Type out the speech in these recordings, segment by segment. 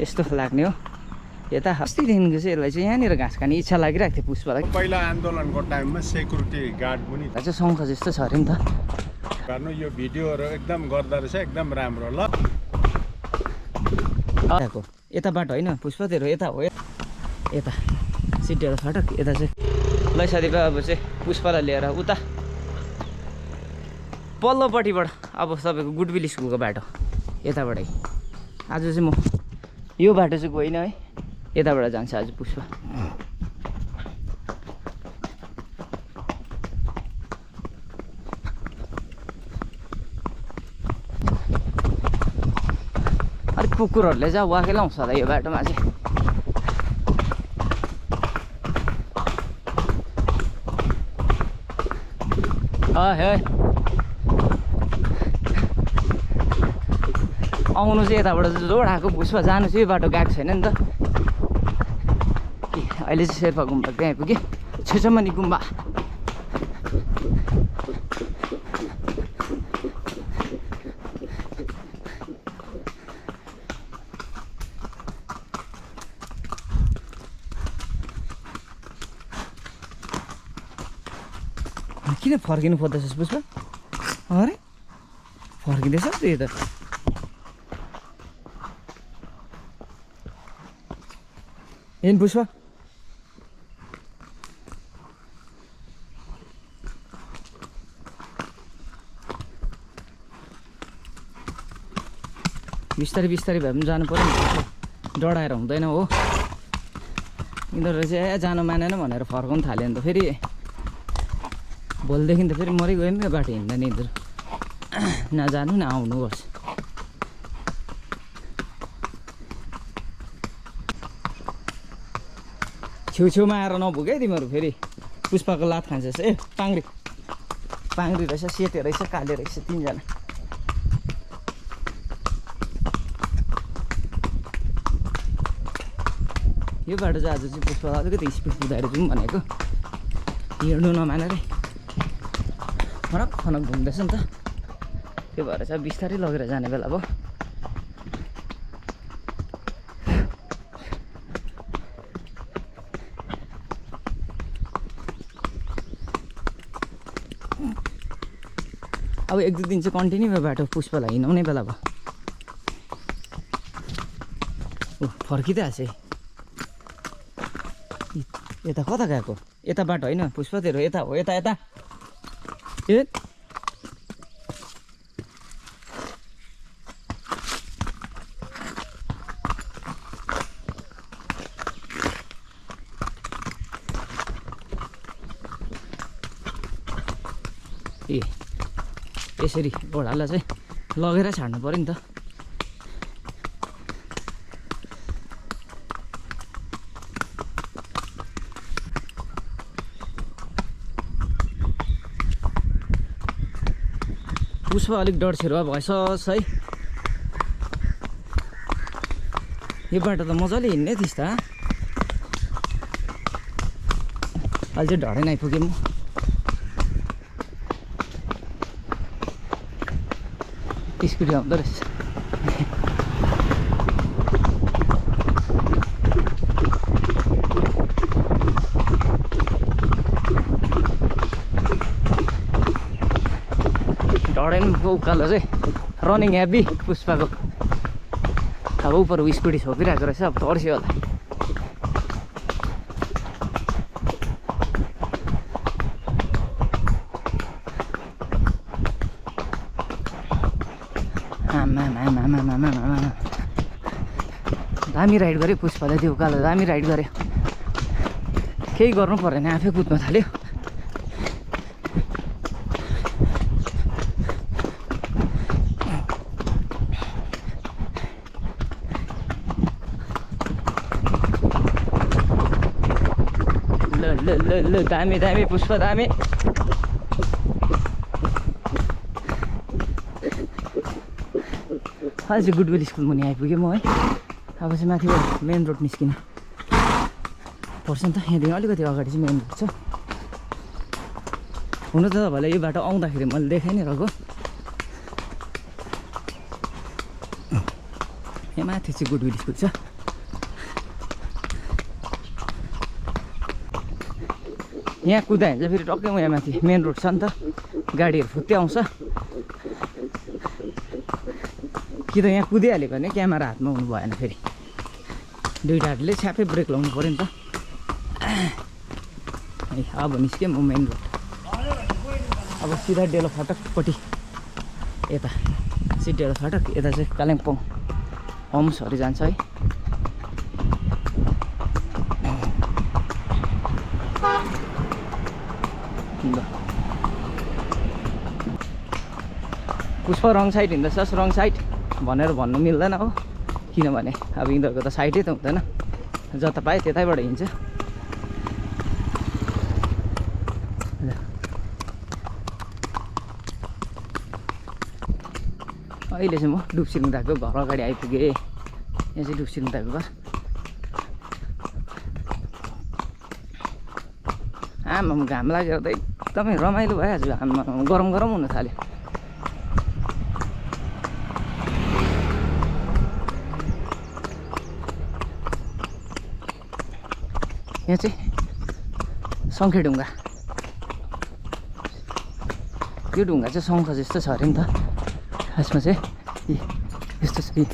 यस्तो लाग्ने हो यता अस्तिदेखिको चाहिँ यसलाई चाहिँ यहाँनिर घाँस खाने इच्छा लागिरहेको थियो पुष्पलाई पहिला आन्दोलनको टाइममा सेक्युरिटी गार्ड पनि चाहिँ शङ्ख जस्तो छ अरे नि त गर्नु यो भिडियोहरू एकदम गर्दा रहेछ एकदम राम्रो ल यता बाटो होइन पुष्प तेरो यता हो यता सिटीहरू फाटक यता चाहिँ लै साथीभाइ अब चाहिँ पुष्पलाई लिएर उता पल्लोपट्टिबाट अब तपाईँको गुडविल स्कुलको बाटो यताबाटै आज चाहिँ म यो बाटो चाहिँ गइनँ है यताबाट जान्छ आज पुष्प अलिक कुकुरहरूले चाहिँ वाकै लाउँछ होला यो बाटोमा चाहिँ है आउनु चाहिँ यताबाट जोड आएको पुष्प जानु चाहिँ यो बाटो गएको छैन नि त अहिले चाहिँ शेर्पा गुम्बा त्यहाँ आइपुग्यो छेचमनी गुम्बा किन फर्किनु खोज्दैछस् पुष्प अरे फर्किँदैछ त्यही त हेर्नु पुष्प बिस्तारै बिस्तारै भए पनि जानु पर्यो नि डढाएर हुँदैन हो यिनीहरू चाहिँ जानु मानेन भनेर फर्काउनु थाल्यो नि त फेरि भोलिदेखि त फेरि मरि गयो नि बाटो हिँड्दा नि यिनीहरू नजानु न आउनु गर्छ छेउछेउमा आएर नभुग है तिमीहरू फेरि पुष्पको लात खान्छस् ए पाङ्री रहेछ सेते रहेछ काले रहेछ तिनजना यो बाटो चाहिँ आज चाहिँ पुष्पलाई अलिकति स्पिड कुदाएर जाउँ भनेको हिँड्नु नमानेर फरक फरक घुम्दैछ नि त त्यो भएर चाहिँ बिस्तारै लगेर जाने बेला भयो अब एक दुई दिन चाहिँ कन्टिन्यू बाटो पुष्पलाई हिँडाउने बेला भयो फर्किँदै आएको यता कता गएको यता बाटो होइन पुष्प तेरो यता हो यता यता ए यसरी घोडालाई चाहिँ लगेर छाड्नु पऱ्यो नि त पुष्प अलिक डरछेरुवा भएछस् है यो बाटो त मजाले हिँड्ने थिइस् त अहिले चाहिँ ढडेन आइपुगेँ म स्कुटी आउँदो रहेछ ढडेन उकालो चाहिँ रनिङ हेभी पुष्पको अब उपर स्कुटी छोपिरहेको रहेछ अब तर्स्यो होला दामी राइड गऱ्यो पुष्पले त्यो उकालो दामी राइड गऱ्यो केही गर्नु परेन आफै कुद्न थाल्यो ल दामी दामी पुष्प दामी अहिले चाहिँ गुडविल स्कुल मुनि आइपुग्यो म है अब चाहिँ माथिबाट मेन रोड निस्किनु पर्छ नि त यहाँदेखि अलिकति अगाडि चाहिँ मेन रोड छ हुन त तपाईँलाई यो बाटो आउँदाखेरि मैले देखाइ नै रहेको यहाँ माथि चाहिँ गुडविल स्कुल छ यहाँ कुदायो भने चाहिँ फेरि टक्कै यहाँ माथि मेन रोड छ नि त, गाडीहरू फुत्तै आउँछ। कि त यहाँ कुदिहाल्यो भने क्यामेरा हातमा हुनु भएन, फेरि दुईवटा हातले छ्यापै ब्रेक लाउनु पऱ्यो नि त। अब निस्क्यौँ म मेन रोड। अब सिधा डेलो फाटकपट्टि यता चाहिँ डेलो फाटक, यता चाहिँ कालिम्पोङ होम्सहरू जान्छ है। ल पुष्प रङ साइड हिँड्दैछस्, रङ साइड भनेर भन्नु मिल्दैन हो, किनभने अब यिनीहरूको त साइडै त हुँदैन, जता पायो त्यतैबाट हिँड्छ। अहिले चाहिँ म डुब्सिरिङ दाको घर अगाडि आइपुगेँ। यहाँ चाहिँ डुब्सिरिङ दाको घर। आमा घाम लागेर त एकदमै रमाइलो भइहाल्छ, आमा गरम गरम हुन थाल्यो। यहाँ चाहिँ शङ्खेढुङ्गा, यो ढुङ्गा चाहिँ शङ्ख जस्तो छ अरे नि त खासमा चाहिँ, यस्तो छ यी,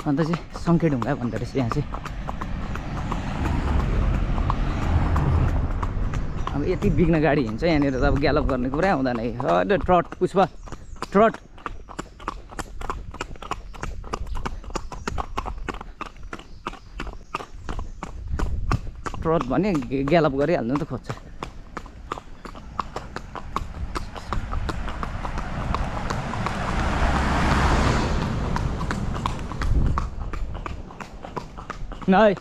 अन्त चाहिँ शङ्खेढुङ्गा भन्दो रहेछ यहाँ चाहिँ। अब यति बिग्न गाडी हिँड्छ यहाँनिर त अब ग्यालप गर्ने पुरै आउँदैन है। ट्रट पुष्प ट्रट। ट्रट भने ग्यालप गरिहाल्नु त खोज्छ। नै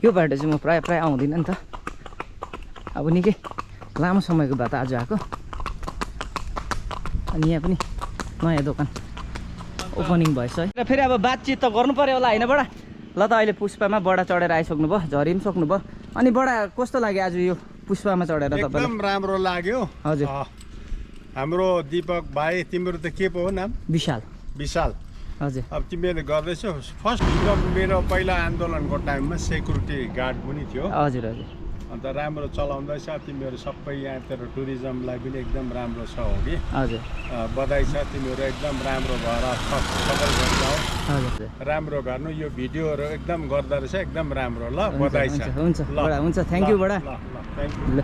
यो बाटो चाहिँ म प्रायः आउँदिनँ नि त, अब निकै लामो समयको बाद आज आएको। अनि यहाँ पनि नयाँ दोकान ओपनिङ भएछ है। र फेरि अब बातचित त गर्नु पऱ्यो होला होइन बडा? ल त अहिले पुष्पामा बडा चढेर आइसक्नु भयो, झरी पनि सक्नुभयो। अनि बडा कस्तो लाग्यो आज यो पुष्पामा चढेर तपाईँलाई? एकदम राम्रो लाग्यो। हजुर। हाम्रो दीपक भाइ, तिम्रो त के पो हो नाम? विशाल। विशाल। हजुर। अब तिमीले गर्दैछौ फर्स्ट मेरो पहिला आन्दोलनको टाइममा सेक्युरिटी गार्ड पनि थियो। हजुर हजुर। अन्त राम्रो चलाउँदैछ, तिमीहरू सबै यहाँतिर टुरिज्मलाई पनि एकदम राम्रो छ हो कि? हजुर। बधाई छ, तिमीहरू एकदम राम्रो भएर सफल गरिजाऊ। हजुर। राम्रो गर्नु, यो भिडियोहरू एकदम गर्दा रहेछ, एकदम राम्रो। ल बधाई छ। हुन्छ बडा, हुन्छ, थ्याङ्क यू बडा। ल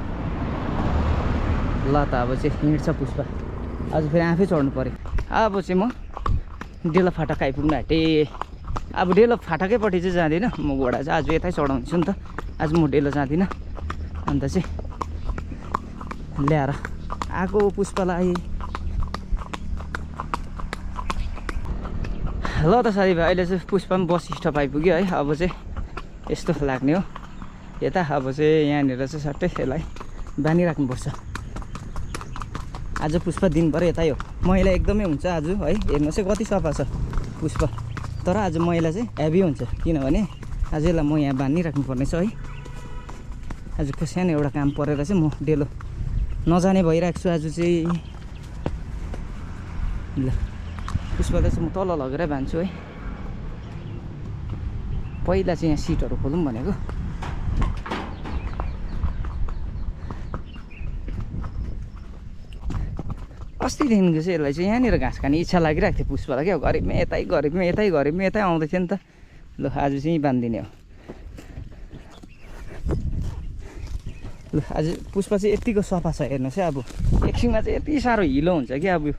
ल त अब चाहिँ हिँड्छ पुष्पा, आज फेरि आफै चढ्नु पऱ्यो। अब चाहिँ म डेलो फाटक आइपुग्नु आँटेँ। अब डेलो फाटकैपट्टि चाहिँ जाँदिनँ म, घोडा चाहिँ आज यतै चढाउँछु नि त। आज म डेलो जाँदिनँ, अन्त चाहिँ ल्याएर आएको पुष्पालाई। ल त साथीभाइ, अहिले चाहिँ पुष्पा पनि बस स्टप आइपुग्यो है। अब चाहिँ यस्तो लाग्ने हो यता। अब चाहिँ यहाँनिर चाहिँ सट्टै यसलाई बानिराख्नुपर्छ। आज पुष्पा दिनभरि यतै हो, मैला एकदमै हुन्छ आज है। हेर्नुहोस् है कति सफा छ पुष्पा, तर आज मैला चाहिँ हेभी हुन्छ, किनभने आज यसलाई म यहाँ बानिराख्नु पर्ने छ है। आजको सानो एउटा काम परेर चाहिँ म डेलो नजाने भइरहेको छु आज चाहिँ। ल पुष्पालाई चाहिँ म तल लगेर बान्छु है। पहिला चाहिँ यहाँ सिटहरू खोलौँ भनेको। अस्तिदेखिको चाहिँ यसलाई चाहिँ यहाँनिर घाँस खाने इच्छा लागिरहेको थियो पुष्पालाई क्या। घरिमै यतै आउँदै थियो नि त। ल आज चाहिँ बाँधिदिने हो। ल आज पुष्पा चाहिँ यतिको सफा छ हेर्नुहोस् है। अब एकछिनमा चाहिँ यति साह्रो हिलो हुन्छ कि अब